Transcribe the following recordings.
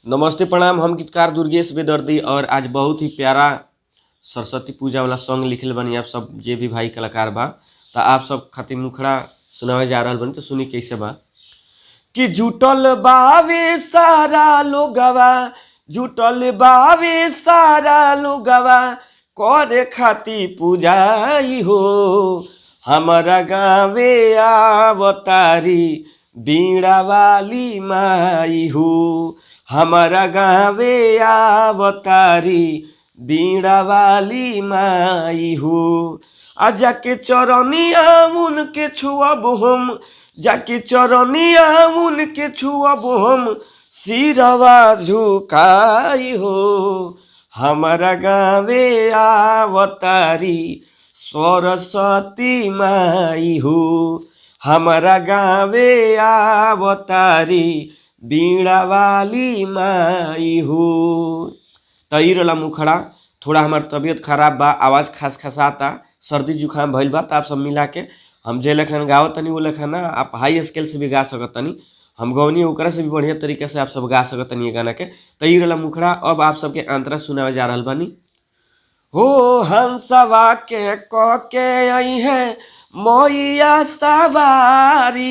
नमस्ते प्रणाम, हम गीतकार दुर्गेश बेदर्दी और आज बहुत ही प्यारा सरस्वती पूजा वाला सॉन्ग लिखल बानी आप सब जे भी भाई कलाकार बा, तो आप सब खातिर मुखड़ा सुनावे जा रहल बानी, तो सुनी कैसे बा कि जुटल बावे सारा लोगवा, जुटल बावे सारा लोगवा करे खाती पूजाई हो, हमारा गावे आवतारी बीड़ा वाली माई हो, हमारा गावे आवतारी बीड़ा वाली माई हो। आ जाके चरनिया उनके छुअब हम, जाके चरनिया उनके छुअब हम, सिरवा झुकाई हो, हमारा गावे आवतारी सरस्वती माई हो, हमारा गावे आवतारी बीड़ा वाली माई हो। त ई रहला मुखड़ा। थोड़ा हमार तबीयत खराब बा, आवाज़ खास खसाता, सर्दी जुकाम भइल बा, त आप सब मिला के हम जे लेखन गावतनी वो लेखन आप हाई स्केल से भी गा सकतनी, हम गौनी ओकरा से भी बढ़िया तरीका से आप सब गा सकतनी ये गाना के। त ई रहला मुखड़ा। अब आप सबके अंतरा सुनावे जा रहल बानी। हो हंसवा के क के आई है मैया सवारी,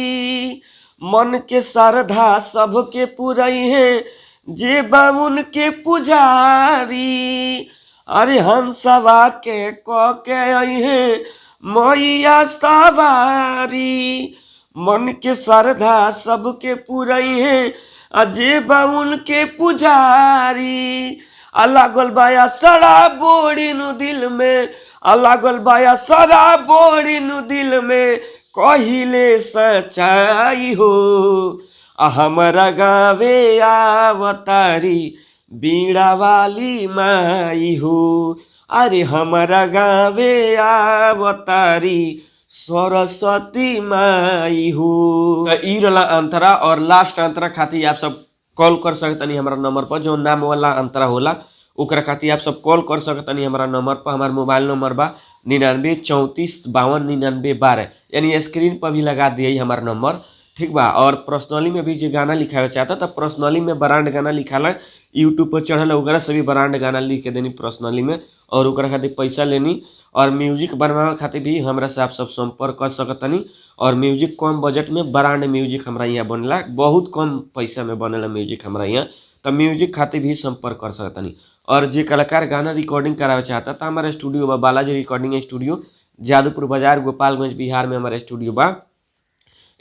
मन के श्रद्धा सबके पुरई है जे बामुन के पुजारी। अरे हंसवा के क के आई है मैया सवारी, मन के श्रद्धा सबके पुरई है अजे बामुन के पुजारी। आ लागल बाया सड़ा बोड़ी नु दिल में, आ लागल बाया सड़ा बोड़ी नु दिल में, कहिले सच्चाई हो, आ हमारा गावे आवतारी बीड़ा वाली माई हो, अरे हमारा गावे आवतारी सरस्वती माई हो। त ई रहला अंतरा। और लास्ट अंतरा खातिर आप सब कॉल कर सकतनी हमारा नंबर पर, जो नाम वाला अंतरा होला ओकरा खातिर आप सब कॉल कर सकतनी हमारा नंबर पर। हमार मोबाइल नंबर बा 99 34 52 99 12, यानी स्क्रीन पर भी लगा दिए हमार नंबर, ठीक बा। और पर्सनली में भी जो गाना लिखावे चाहता तो पर्सनली में ब्रांड गाना लिखाला, यूट्यूब पर चढ़ल ओकरा से भी ब्रांड गाना लिख के देनी पर्सनली में, और ओकरा खातिर पैसा लेनी। और म्यूजिक बनवावे खातिर भी हमरा से आप सब संपर्क कर सकतनी। और म्यूजिक कम बजट में ब्रांड म्यूजिक हमरा यहाँ बनेला, बहुत कम पैसा में बनेला म्यूजिक हमरा यहाँ, तो म्यूजिक खातिर भी संपर्क कर सकतनी। और जे कलाकार गाना रिकॉर्डिंग करावे चाहता तो हमारा स्टूडियो बा बालाजी रिकॉर्डिंग स्टूडियो, जादूपुर बाजार, गोपालगंज, बिहार में हमारा स्टूडियो बा।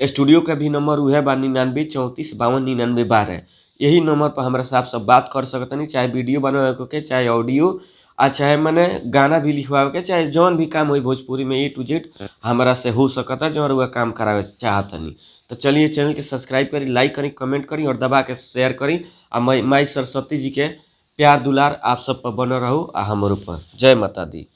स्टूडियो का भी नंबर उहे बा 99 34 52 99 12, यही नंबर पर हमरा से आप सब बात कर सकतनी, चाहे वीडियो बनावे के, चाहे ऑडियो, आ चाहे मने गाना भी लिखवावे के, चाहे जौन भी काम होई भोजपुरी में ए टू जेड हमरा से हो सकता, जौन रउआ काम करावे चाहतनी। तो चलिए चैनल के सब्सक्राइब करी, लाइक करी, कमेंट करी और दबा के शेयर करी। आ माई सरस्वती जी के प्यार दुलार आप सब पर बनल रहू आ हमरो पर। जय माता दी।